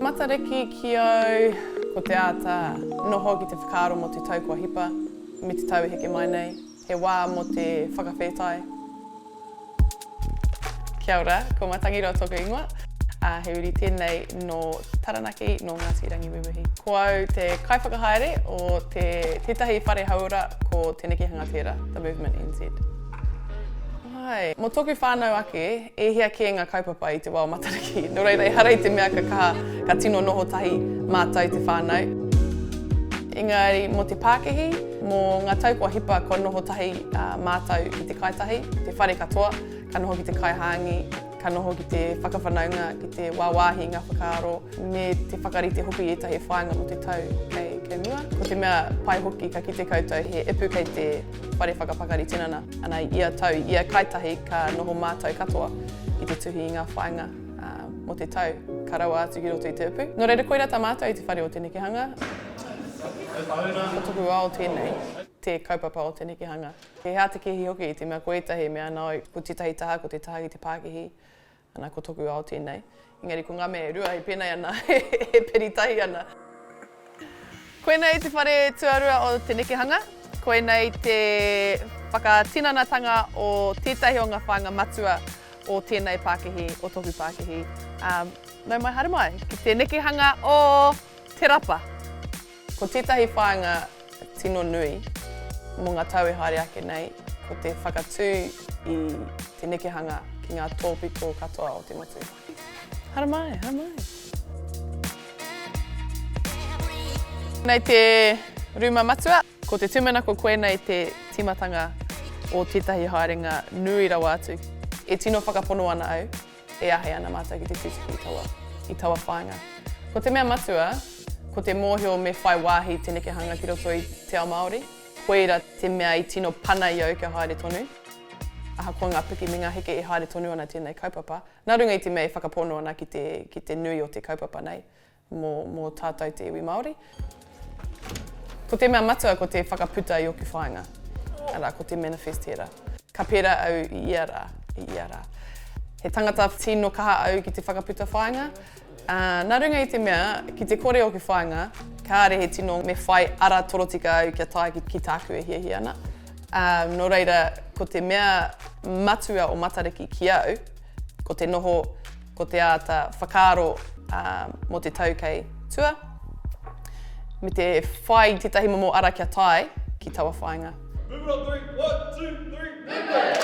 Matariki ki au, ko te āta noho ki te whakaaro mō te tau kua hipa, me te tau e heke mai nei. He wā mō te whakawhētai. Kia ora, ko Matangiroa tōku ingoa, ā, he uri tēnei nō Taranaki, nō Ngāti Rangiwewehi. Ko au te kaiwhakahaere o te tētahi whare hauora ko Te Nekehanga Tērā, The Movement NZ. Āe. Mō tōku whānau ake, e hia kē ngā kaupapa i te wā o Matariki. Nō reira, ehara i te mea ka kaha, ka tino noho tahi mātou te whānau. Engari, mō te pākihi, mō ngā tau kua hipa, kua noho tahi mātou ki te kai tahi, te whare katoa, ka noho ki te kai hāngi, ka noho ki te whakawhanaunga, ki te wāwāhi i ngā whakaaro, me te whakarite hoki i ētahi whāinga mō te tau kei, kei mua. Ko te mea pai hoki, ka kite koutou he ipu kei te whare whakapakari tinana. Ana, i ia tau, i ia kaitahi ka noho mātou katoa ki te tuhi i ngā whāinga mō te tau ka raua atu ki roto i te upu. Nō reira, koirā tā mātou i te whare o te nekehanga. Ko toku ao tēnei, te kaupapa o te nekehanga. He hātekehi hoki i te mea ko ētahi e mea ana au, ko tētahi taha, ko te taha ki te pākihi, ana, ko toku ao tēnei. Engari ko ngā mea e rua e pēnei ana, e peri tahi ana. Koinei te whare tuarua o te nekehanga. Koinei te whakatinanatanga o tētahi o ngā whāinga matua o tēnei pākihi, o toku pākihi. Um, nau mai haere mai ki te nekehanga o Te Rapa. Ko tētahi whāinga tino nui mō ngā tau e haere ake nei, ko te whakatū i te nekehanga ki ngā tōpito katoa o te motu. Haramai, haramai. Nei te rūma matua. Ko te tūmanako koinei te tīmatanga o tētahi haerenga nui rawa atu. E tino whakapono ana au e āhei ana mātou ki te tutuki i taua, i taua whāinga. Ko te mea matua, ko te mōhio me whai wāhi te nekehanga ki roto i te ao Māori. Koira te mea i tino pana i au kia haere tonu. Ahakoa ngā piki me ngā heke e haere tonu ana tēnei kaupapa, nā runga i te mea e whakapono ana ki te, ki te nui o te kaupapa nei. mō, mō tātou te iwi Māori. Ko te mea matua ko te whakaputa i oku whāinga, arā, ko te manifest tērā. Ka pērā au i ia rā, i ia rā. He tangata tino kaha au ki te whakaputa whāinga, ā, nā runga i te mea, ki te kore oku whāinga, kāre he tino me whai ara torotika au kia tae ki, ki tāku e hiahia ana. Ā, nō reira, ko te mea matua o Matariki ki au, ko te noho Ko te āta whakaaro mō te tau kei tua, me te whai i tētahi momo ara kia tae ki taua whāinga. Movement on three, one, two, three, movement!